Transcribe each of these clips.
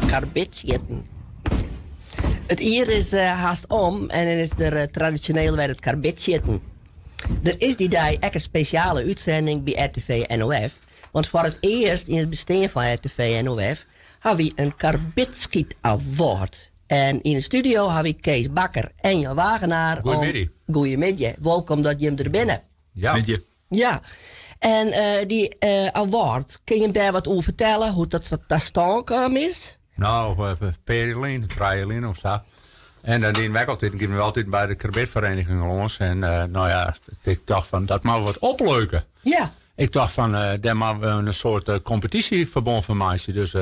karbidsjitten. It jier is hast om en dan is der tradisjoneel wer it karbidsjitten. Der is dy dei ek in spesjale útsending by RTV NOF, want foar it earst yn it bestean fan RTV NOF ha wy in karbidskyt award. En yn de studio ha wy Kees Bakker en Jan Wagenaar. Goeiemiddei. Goeiemiddei. Wolkom dat jim der binne. Ja. Middei. Ja. En dy award, kin jim dêr wat oer fertelle, hoe't dat ta stân kaam is? No, in pear jier lyn, 3 jier lyn of sa. En dan dienen we ek altyd, giene we altyd by de karbidfereniging lâns. En no ja, ik tocht fan, dat moatte we wat opleuke. Ja. Ik tocht fan, dêr moatte we in soart kompetysjeferbân fan meitsje. Dus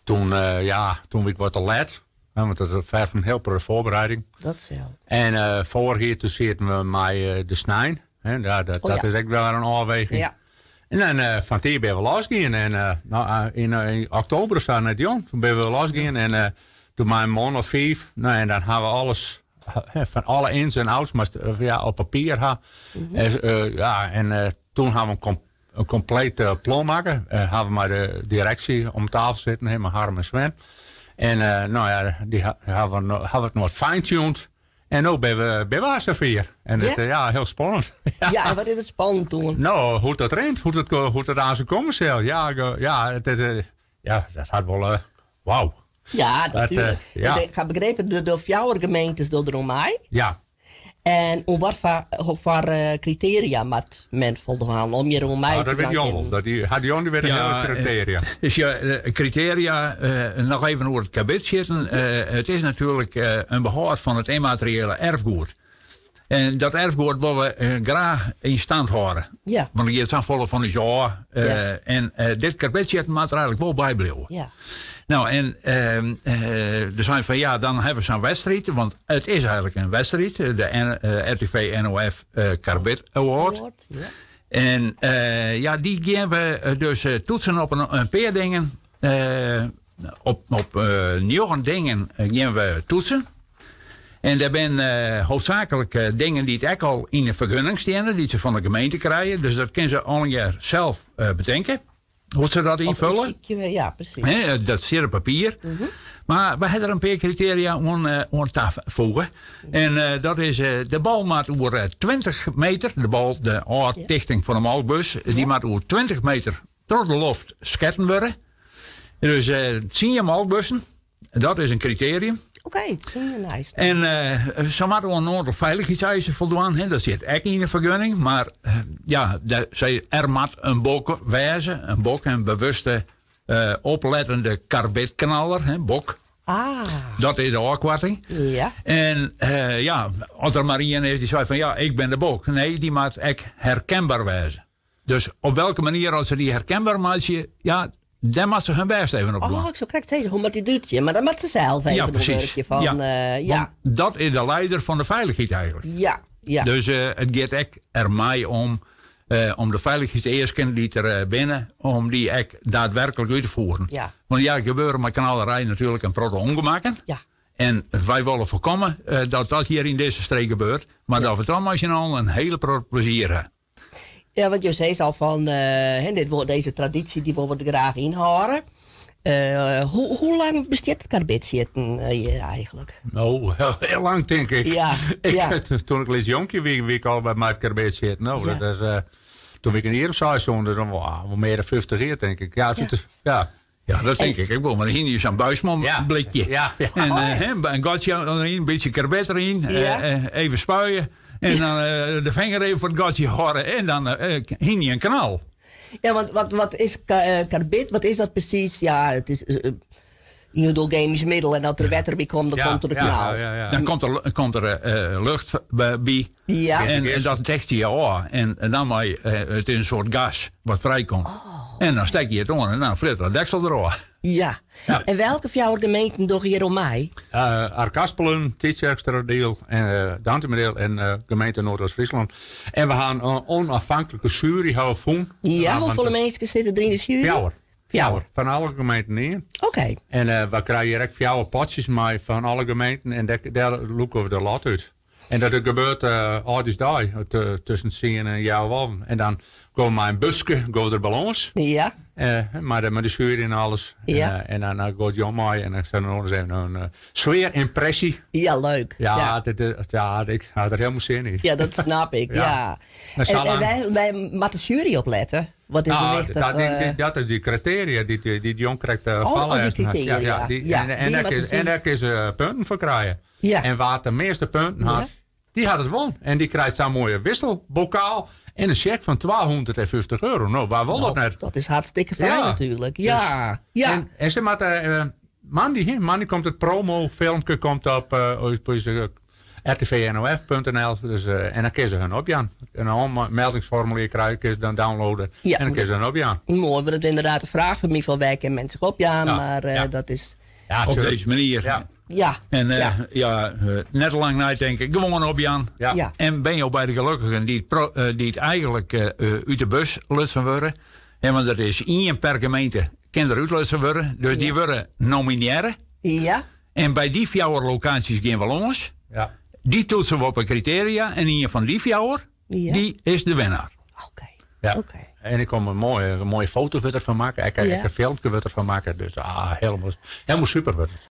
toen, ja, toen wie ik wat te let. Want dat fergt in hiel protte foarbereiding. Dat sil. En foarich jier toen sieten we mei de snein. Hè, ja, dat, Oh, ja. dat is ek wer in ôfweging. Ja. En dan fan 't jier binne we losgien. En no, yn oktober of sa net jong. Toen binne we losgien en toen mei in man of 5. No, en dan ha we alles, fan alle ins en outs, moast, ja, op papier ha. En ja, en toen ha we in kompleet plan makke. Ha we mei de direksje om tafel sitten, hè, mei Harm en Sven. En no ja, dy ha we no, ha we it noch wat fine-tuned. En no binne we al safier. En it, ja, hiel spannend. Ja, en wat is der spannend oan? No, hoe't dat rint, hoe't dat aanst komme sil. Ja, ja, it is, ja, dat hat wol, wauw. Ja, Dat, natuerlik. ja. Ik ha begrepen, der dogge fjouwer gemeentes dogge der oan mei. Ja. En oan wat foar kritearia moat men foldwaan om hjir oan mei Ah, te dat wit dwaan Jan wol. kinnen? Dat die, hat Jan die wer de Ja, hiele kritearia. Dus ja, kritearia, noch even oer it karbidsjitten. It is natuerlik in behâld fan it ymmateriële erfgoed. En dat erfgoed wolle we graach yn stand hâlde. Want der giet safolle fan ús ôf. En dit karbidsjitten moat der eigentlik wol by bliuwe. No, en der sein fan ja, dan hawwe we sa'n wedstriid, want it is eigentlik in wedstriid, de RTV NOF Karbid Award. Award, ja. En ja, dy gean we dus toetsen op in pear dingen. Op 9 dingen gean we toetsen. En dêr binne hoofdzaaklik dingen dy't ek al yn de fergunning steane, dy't se fan de gemeente krije. Dus dat kinne se allegear sels betinke, hoe't se dat Of ynfulle. útsykje we, ja, presys. Hè, dat stiet op papier. Mar we hawwe der in pear kritearia oan tafoege. En dat is, de bal moat oer 20 meter, de bal, de ôftichting fan de molkbus, dy moat oer 20 meter troch de loft sketten wurde. Dus 10 molkbussen, dat is in kriterium. Oké, 10 nice. En se moatte oan in oantal feilichheidseisen foldwaan. Hè, dat sit ek yn de fergunning. Mar ja, de, se, er moat in bok wêze. In bok, in bewuste, oplettende karbidknaller, hè, bok. Dat is de ôfkoarting. En ja, as der mar ien is dy't seit fan ja, ik bin de bok. Nee, dy moat ek herkenber wêze. Dus op welke manier as se dy herkenber meitsje, ja, dêr moat se hun bêst even op dwaan. Oh, ik soe krekt sizze, hoe moat dy derút sjen? Mar dan moat se sels even Ja, precies. wurkje fan, Ja. ja. Want dat is de leider fan de feilichheid eigentlik. Ja, ja. Dus it giet ek er mei om de feilichheidseasken dy't der binne, om dy ek daadwerklik út te foeren. Want ja, er gebeure mei knallerij natuerlik in protte ûngemakken. En wy wolle foarkomme dat dat hjir yn dizze streek gebeurt, mar dat we dan mei syn allen in hiele protte plezier ha. Ja, want jo sei al fan, hè, dit wol, deze traditie die wolle we der graach ynhâlde. Hoe lang bestiet it karbidsjitten hjir eigentlik? No, hiel lang tink ik. Toen ik lyts jonkje wie, wie ik al by mei it karbidsjitten. No, dat is, toen wie ik in jier of 6, dus dan wol mear dan 50 jier tink ik. Ja, het is, ja. Ja, dat denk ik ook wel. Maar dan hing je zo'n buisman blikje. En hè, een gatje erin, een beetje karbid erin. Even spuien. En dan de vinger even voor het gatje horen. En dan hing je een knal. Ja, want wat is karbid? Wat is dat precies? Ja, het is je bedoelt chemisch middel. En als er wetter bij komt, dan komt er de knal. Dan komt er lucht bij. En dat dekt je af. En dan maar, het is een soort gas wat vrijkomt. En dan steek je het aan en dan flirt dat deksel erop. En welke fjouwer gemeenten dogge hjir oan mei? Achtkarspelen, Tytsjerksteradiel en Dantumadiel en gemeente Noardoost-Fryslân. En we ha in onafhanklike jury hawwe fûn. Ja, hoefolle minsken sitte der yn de jury? Fjouwer. Fjouwer. Fan alle gemeenten ien. En we krije hjir ek 4 potsjes mei fan alle gemeenten en dêr lûke we de lot út. En dat gebeurt âldjiersdei, tusken 10 en healwei. En dan Go mei in buske, go der balâns. Ja. Mei de jury en alles. Ja. En dan goait Jan mei en dan sil er noch ris even in sfearimpressie. Ja, leuk. Ja, ja, ik ha der helemaal sin yn. Ja, dat snap ik, ja. En wêr moat de jury op lette? Wat is der wichtich? Dat is dy kritearia dy't Jan krekt oh, dy kritearia. Ja, en dêr kinne se punten foar krije. Ja. En wa't de measte punten hat, dy hat it wûn. En dy krijt sa'n moaie wisselbokaal en in sjek fan 250 euro. No, wa wol dat net? Dat is hartstikke fijn natuerlik. Ja. Ja. En se moatte moandei, moandei komt it promofilmke komt op ús rtvnof.nl. Dus, en dan kinne se hun opjaan. In oanmeldingsformulier krije, kinne se dan downloaden. Ja. En dan kinne se hun opjaan. Moai, want dat is ynderdaad de fraach fan my fan wêr kinne minsken opjaan, mar dat is... Ja, op dizze manier. Ja. Ja. En ja, net te lang neitinke, gewoan opjaan. Ja. En binne jo by de gelokkigen dy't eigenlik út de bus lutsen wurde. En want der is ien per gemeente kin der útlutsen wurde. Dus dy wurde nominearre. Ja. En by dy fjouwer lokaasjes gean we lâns. Ja. Dy toetse we op de kritearia en ien fan dy fjouwer, ja. dy is de winnaar. Oké. Ja. Oké. En ik kom in moaie, in moaie foto wurdt derfan makke, ek, ek in filmke wurdt derfan makke. Dus ah, helemaal, helemaal super wurdt it.